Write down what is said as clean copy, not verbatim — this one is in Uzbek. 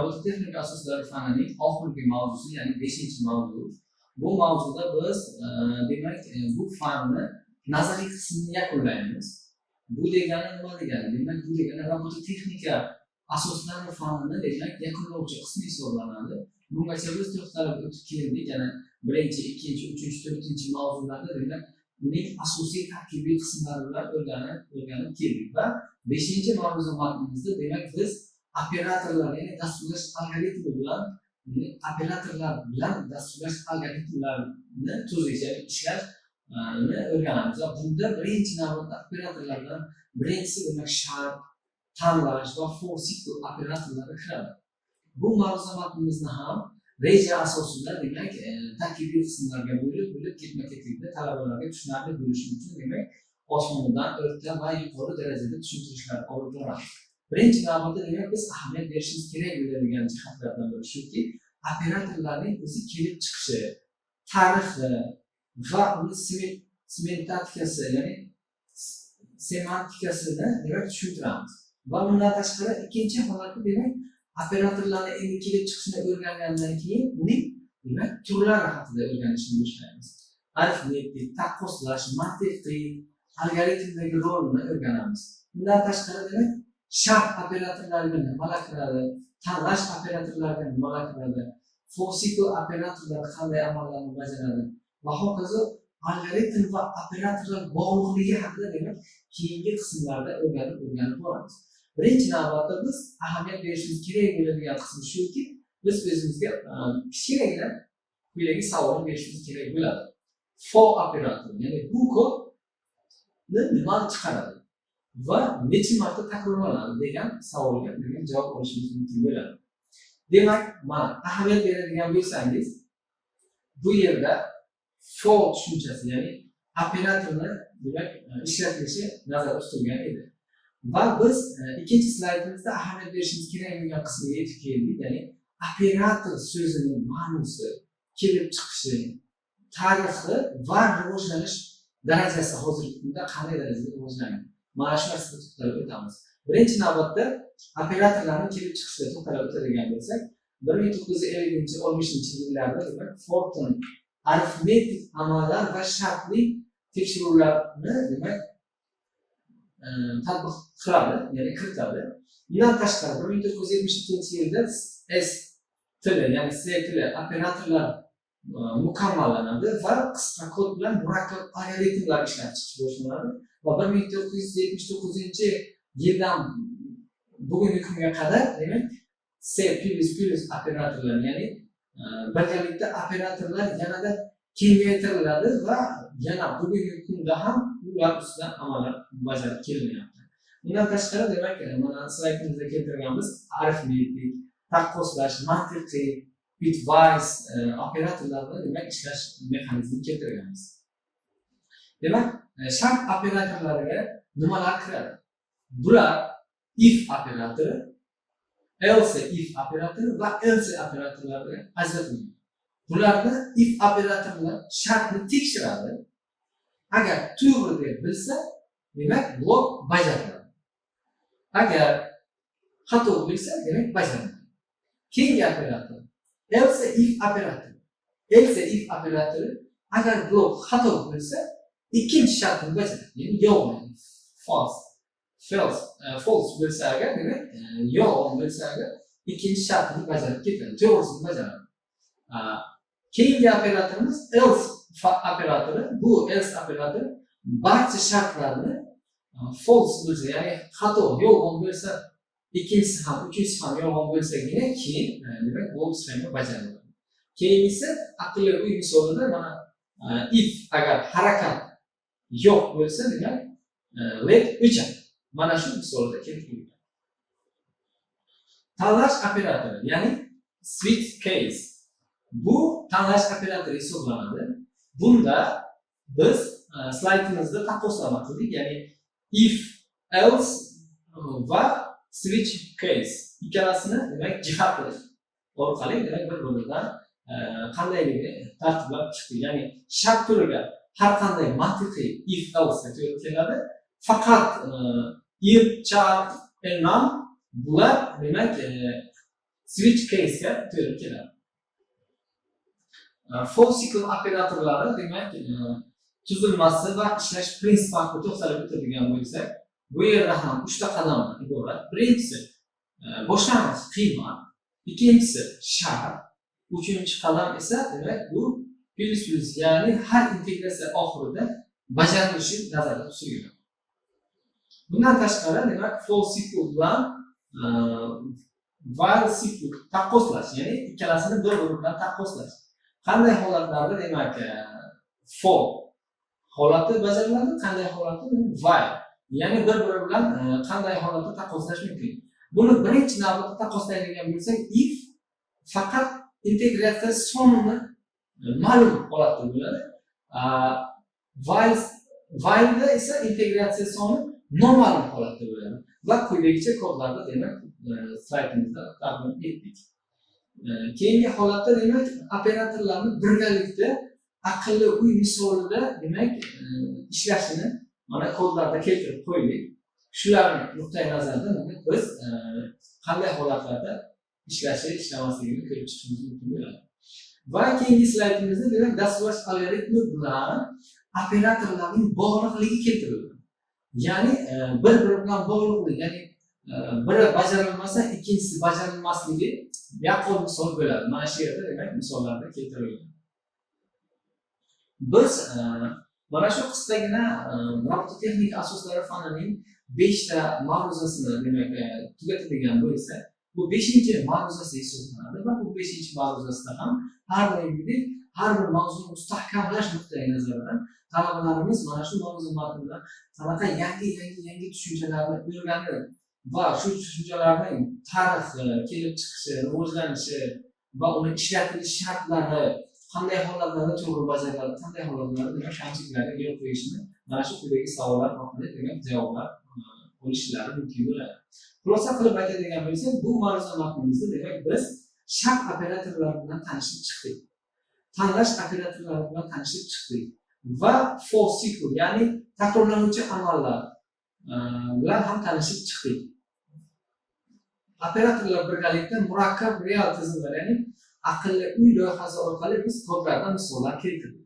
Robototexnika asoslari fanining oxirgi mavzusi, ya'ni 5-mavzu. Bu mavzuda biz demak, bu fanni nazariy qismini yakunlaymiz. Bu degani nima degani? Demak, bu degani robototexnika asoslari fanini, demak, yakunlovchi qismi hisoblanadi. Bungacha biz to'xtalib o'tib keldik, yana birinchi, ikkinchi, uchinchi, to'rtinchi mavzularda, demak, uning asosiy tarkibiy qismlari bilan o'rganib keldik va 5-mavzu matnimizda, demak, biz operatorlar, ya'ni dasturlash algoritmi bilan, ya'ni operatorlar bilan dasturlash algoritmlarini tuzish, ya'ni ishlashni o'rganamiz. Va bunda birinchi navbatda operatorlardan birinchisi, demak, shart, tanlash va for, sikl operatorlari kiradi. Bu mavzu matnimizni ham reja asosida, demak, tarkibiy qismlarga bo'lib bo'lib ketma ketlikda talabalarga tushunarli bo'lishi uchun, demak, osonidan o'rta va yuqori darajada tushuntirishlar olib boramiz. Birinchi navbatda, demak, biz ahamiyat berishimiz kerak bo'ladigan jihatlardan biri shuki, operatorlarning o'zi kelib chiqishi, tarixi va uni semantikasi, ya'ni semantikasini, demak, tushuntiramiz. Va bundan tashqari, ikkinchi holatda, demak, operatorlarni endi kelib chiqishini o'rgangandan keyin uning, demak, turlari haqida o'rganishni boshlaymiz. Arifmetik, taqqoslash, mantiqiy algoritmdagi rolini o'rganamiz. Bundan tashqari, demak, shart operatorlariga nimalar kiradi, tanlash operatorlariga nimalar kiradi, for, sikl operatorlari qanday amallarni bajaradi va hokazo, algoritm va operatorlar bog'liqligi haqida, demak, keyingi qismlarda o'rganib boramiz. Birinchi navbatda biz ahamiyat berishimiz kerak bo'ladigan qismi shuki, biz o'zimizga kichkinagina quyidagi savolni berishimiz kerak bo'ladi. For operator, ya'ni bu kodni nimani chiqaradi va necha marta takrorlanadi degan savolga, demak, javob olishimiz mumkin bo'ladi. Demak, mana, ahamiyat beradigan bo'lsangiz, bu yerda for tushunchasi, ya'ni operatorni, demak, ishlatilishi nazarda tutilgan edi. Va biz ikkinchi slaydimizda ahamiyat berishimiz kerak bo'lgan qismiga yetib keldik, ya'ni operator so'zining ma'nosi, kelib chiqishi, tarixi va rivojlanish darajasi, hozirgi kunda qanday darajada rivojlangan, mana shu narsaga to'xtalib o'tamiz. Birinchi navbatda operatorlarning kelib chiqishiga to'xtalib o'tadigan bo'lsak, 1950, 60-yillarda, demak, Fortran arifmetik amallar va shartli tekshiruvlarni, demak, tatbiq qiladi, ya'ni kiritadi. Bundan tashqari, 1972-yilda S tili, ya'ni C tili operatorlar mukammallanadi va qisqa kod bilan murakkab algoritmlar ishlab chiqish boshlanadi. Va 1979-yildan bugungi kunga qadar, demak, C++ operatorlar, ya'ni birgalikda operatorlar yanada kengaytiriladi va yana bugungi kunda ham ular ustidan amallar bajarib kelinyapti. Bundan tashqari, demak, mana slaydimizda keltirganmiz, arifmetik, taqqoslash, mantiqiy, bitwise operatorlarni, demak, ishlash mexanizmini keltirganmiz. Demak, shart operatorlariga nimalar kiradi? Bular if operatori, else if operatori va else operatorlariga ajratilgan. Bularni if operatorlar shartni tekshiradi. Agar to'g'ri deb bilsa, demak, blok bajariladi. Agar xato bilsa, demak, bajariladi. Keyingi operator else if operatori. Else if operatori agar blok xato bo'lsa, ikkinchi shartni bajaradi, ya'ni yolg'on, false bo'lsa agar, demak, yolg'on bo'lsa agar, ikkinchi shartini bajarib ketadi, to'g'risini bajaradi. Keyingi operatorimiz else operatori. Bu else operatori barcha shartlarni false bo'lsa, ya'ni xato, yolg'on bo'lsa, ikkinchisi ham, uchinchisi ham yolg'on bo'lsagina, keyin, demak, blok sxema bajariladi. Keyingisi aqlli uy misolida mana if agar harakat yo'q bo'lsa, demak, led o'chadi. Mana shu misolda keltirilgan. Tanlash operatori, ya'ni switch case, bu tanlash operatori hisoblanadi. Bunda biz slaydimizda taqqoslama qildik, ya'ni if, else va switch case ikkalasini, demak, jihati orqali, demak, bir biridan qandayligini tartiblab chiqdik. Ya'ni shart turiga har qanday mantiqiy if, else to'g'ri keladi. Faqat if, char, enum bular, demak, Switch case'ga to'g'ri keladi. For cycle operatorlari, demak, tuzilmasi va ishlash prinsipi haqida to'xtalib o'tadigan bo'lsak, bu yerda ham uchta qadamdan iborat. Birinchisi boshlang'ich qiymat, ikkinchisi shart, uchinchi qadam esa, demak, bu plyus plyus, ya'ni har integratsiya oxirida bajarilishi nazarda tutilgan. Bundan tashqari, demak, for cycle bilan while cycle taqqoslash, ya'ni ikkalasini bir biri bilan taqqoslash. Qanday holatlarda, demak, for holati bajariladi, qanday holatda while, ya'ni bir biri bilan qanday holatda taqqoslash mumkin? Buni birinchi navbatda taqqoslaydigan bo'lsak, if faqat integratsiya sonini ma'lum holatda bo'ladi. While'da esa integratsiya soni noma'lum holatda bo'ladi va quyidagicha kodlarda, demak, slaydimizda taqdim etdik. Keyingi holatda, demak, operatorlarni birgalikda aqlli uy misolida, demak, ishlashini mana kodlarda keltirib qo'ydik. Shularni nuqtai nazaridan, demak, biz qanday holatlarda ishlashi, ishlamasligini ko'rib chiqishimiz mumkin bo'ladi. Va keyingi slaydimizda, demak, dasturlash algoritmi bilan operatorlarning bog'liqligi keltirilgan, ya'ni bir biri bilan bog'liqlik, ya'ni biri bajarilmasa, ikkinchisi bajarilmasligi yaqqol misol bo'ladi. Mana shu yerda, demak, misollarda keltirilgan. Biz mana shu qisqagina robototexnika asoslari fanining beshta ma'ruzasini, demak, tugatadigan bo'lsak, bu beshinchi ma'ruzasi hisoblanadi va bu beshinchi ma'ruzasida ham har doimgidek har bir mavzuni mustahkamlash nuqtai nazaridan talabalarimiz mana shu ma'ruza matnidan qanaqa yangi yangi yangi tushunchalarni o'rganib va shu tushunchalarning tarixi, kelib chiqishi, rivojlanishi va uni ishlatilish shartlari qanday holatlarda to'g'ri bajariladi, qanday holatlarda, demak, kamchiliklarga yo'l qo'yishini mana shu quyidagi savollar orqali, demak, javoblar olishlari mumkin bo'ladi. Xulosa qilib aytadigan bo'lsak, bu ma'ruza matnimizda, demak, biz shart operatorlari bilan tanishib chiqdik, tanlash operatorlari bilan tanishib chiqdik va for cycle, ya'ni takrorlanuvchi amallar bilan ham tanishib chiqdik. Operatorlar birgalikda murakkab real tizimlar, ya'ni aqlli uy loyihasi orqali biz kodlardan misollar keltirdik.